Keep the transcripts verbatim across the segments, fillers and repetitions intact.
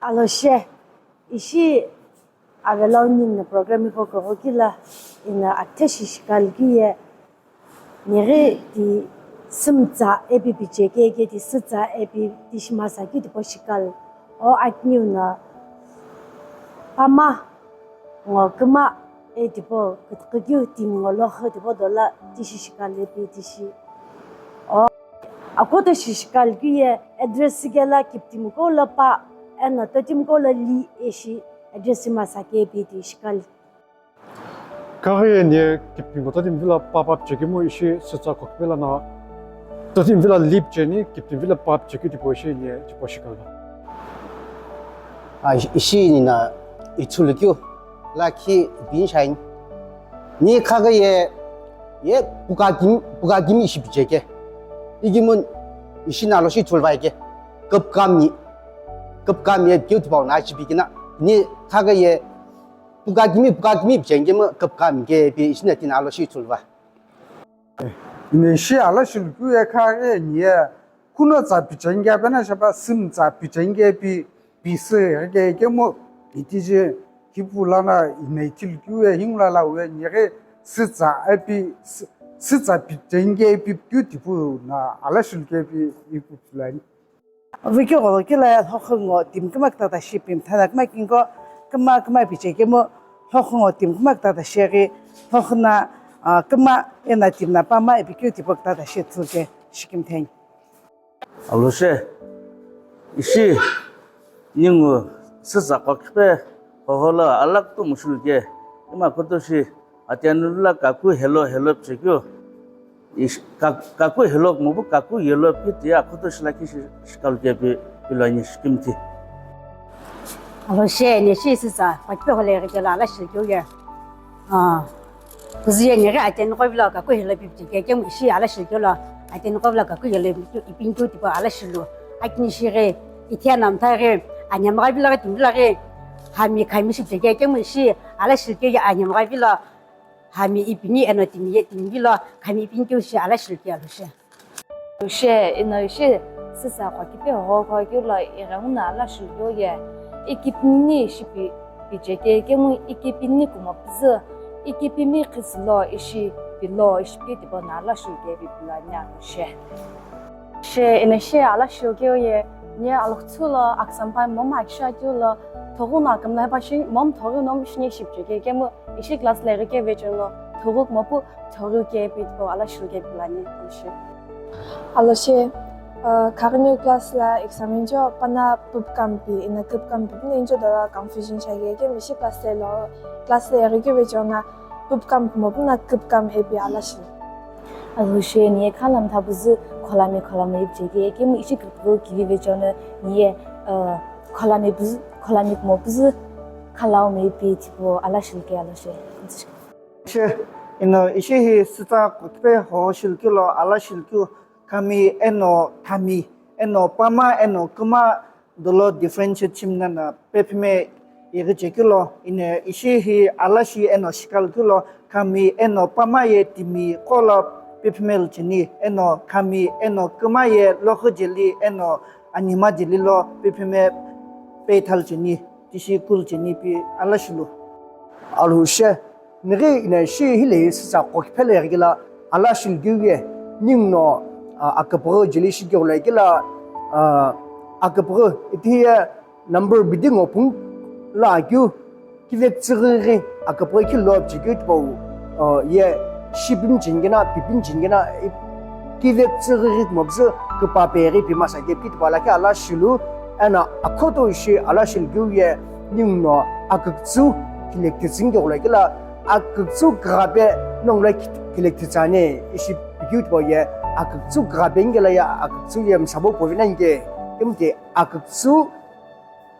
Aloshe, ishi avelo ningu no program hipau kughoki lo, eno akithe shi shikha likhi ye, nighi ti sümtsa ipi pichekeu ke ti sütsa ipi ti shimasa keu tipau shikha lo. O akiniu no pama ngo küma e tipau kütüqhü keu timi ngo loqhü tipau dolo ti shi shikha lo ipi ti shi. O akhoto shi shikha likhi ye address kelo kiptimi qo lo pa, eno totimi qo lo li ishi address shimasa keu ipi ti shikha lo. Khaghi ye ni kiptimi totimi vilo pa pa pichekemu ishi sütsa qo kipelo no, totimi vilo li picheni kiptimi vilo pa pichekeu tipau ishi ni tipau shikha lo. A, ishi ningu no ithulu keu lakhi bin shine. Ni khaghi ye, ye puka kimi, puka kimi ishi pichekeu. Ikemu ishi no alo shi ithulu va ke. Küpkami, küpkami ye keu tipau no ishi pikeu no. Ni khaghi ye puka kimi, puka kimi pichekemu küpkami ke ipi ishi no tino alo shi ithulu va. Eno ishi alo shi likhi ye khaghi ni ye kuno tsa pichekeu pe no shapa sümtsa pichekeu pi, pi sü ke kemu iti je kipu lono eno ithulu keu ye hingula la we nighi sütsa ipi sü-, sütsa pichekeu pi keu tipau no alo shi likhi ipi ipi pulani. Vukigho kilo ye loqhü ngo timi küma kütata shi pi mtha no küma kinko küma küma pichekemu loqhü ngo timi küma kütata shi ghi loqhü no, ah, küma eno timi no pama ipi keu tipau kütata shi ithulu ke shikimtheni. Aloshe, ishi ningu sütsa qo kipe hoho lo alakütümu shi likhi, ima kutu shi atiani lo kaku helo helo pichekeu. Ish-, ka-, kaku helo kumopu kaku yellow pi ti ye akhoto shi lakhi shi-, shikha likhi pi, pilo ani shikimthi. Aloshe, eno ishi sütsa qo kipe hola ighi kelo alo shi likhi ye. Ah, kuzu ye nighi atiani qo vilo kaku helo pi pichekeu kemu ishi alo shi likhi lo atiani qo vilo kaku yellow ipi keu tipau alo shi lo. Akini ishi ghi ithi eno mtha ghi anhemgha vilo ghi timi vilo ghi hami khami shi pichekeu kemu ishi alo shi likhi ye anhemgha vilo hami ipini eno timi ye timi vilo khami ipini keu shi alo shi likhi aloshe. Aloshe, eno ishi sütsa qo kipe hoho keu lo ighengu no alo shi likhi ye. Ikipini ishi pi, pichekeu kemu ikipini kumo püzü, ikipimi khisi lo ishi pilo ishi pi tipau no alo shi likhi ipi pulani aloshe. She, eno ishi alo shi likhi ye, ni alokuthu lo aksampa momu akisha keu lo, thoghi no akümla pa shi, momu thoghi no ishi ni shi pichekeu kemu ishi class lo ighi keu vecheono, thoghi kumopu thoghi ke ipi tipau alo shi likhi ipi pulani, aloshe. Aloshe, ah, khaghi niu class lo exam injo pano püpkami pi, eno küpkami pi pino injo dolo confusion shi kemu ishi class lo, class lo ighi keu vecheono püpkami kumopu no küpkami ipi alo shi. Aloshe, ni ye khala mtha püzü kholami kholami ipi pichekeu kemu ishi küpkhu kivi vecheono ni ye, ah, kholami püzü, kholami kumo püzü khalau me ipi tipau alo shi likhi aloshe. She, eno ishi hi sütsa qo kipe hoho shi likhi lo alo shi likhi khami eno thami eno pama eno küma dolo differentiate shimna no pepime ighi chekeu lo, eno ishi hi alo shi eno shikha likhi lo khami eno pama ye timi qo lo pepime lo cheni, eno khami eno küma ye loqhü jeli eno anhemgha jeli lo pepime peitha lo cheni, tishi kulu cheni pi alo shi lo. Aloshe, nighi eno ishi hile sütsa qo kipe lo ighi kelo alo shi likhi ye, ningu no, ah, aküpüghü jeli shi keu lo ighi kelo, ah, aküpüghü iti ye number bidi ngo pung lo akeu, kivetsüghüghi aküpüghü kilo pichekeu tipau, ah, ye shipimi cheni keno, pipimi cheni keno, i-, kivetsüghüghi kumo püzü küpa peghi pi masa ke ipi tipau lakhi alo shi lo, eno akhoto ishi alo shi likhi ye ningu no akükütsü khilekititsü keu lo ighi kelo akükütsü kughape nongu lo khilekititsü ani ishi pikeu tipau ye akükütsü kughape ighi kelo ye akükütsü ye msabo povi nani ke, kemu ti akükütsü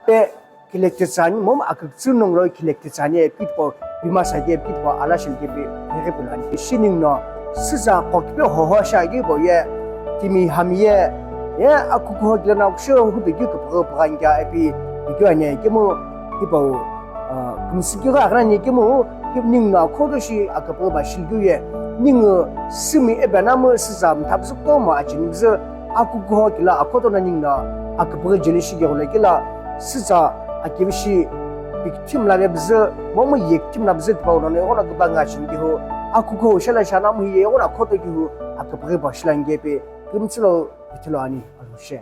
pe khilekititsü ani, momu akükütsü nongu lo khilekititsü ani ipi tipau pi masa ke ipi tipau alo shi likhi ipi ighi pulani. Ishi ningu no sütsa qo kipe hoho shi aghi pau ye timi hami ye, ye akukuho kile no akusho hu pikeu küpüghü püghani kea ipi pikeu ani kemu tipau, ah, kümsü keu ghi aghi nani kemu, kemu ningu no akhoto shi aküpüghü pa shi likhi ye, ningu sümi ebe namu sütsa mtha püzü kutomo acheni püzü akukuho kile akhoto no ningu no aküpüghü jeli shi keu lo ighi kelo Sütsa akivishi victim la vepüzü, momu ye victim la püzü tipau lono ighono kübanga chini kehu, akukho shela shana mu hiye ighono akhoto kehu, aküpüghi pashila ngepe, kümtsülo, ithilo ani, alushe.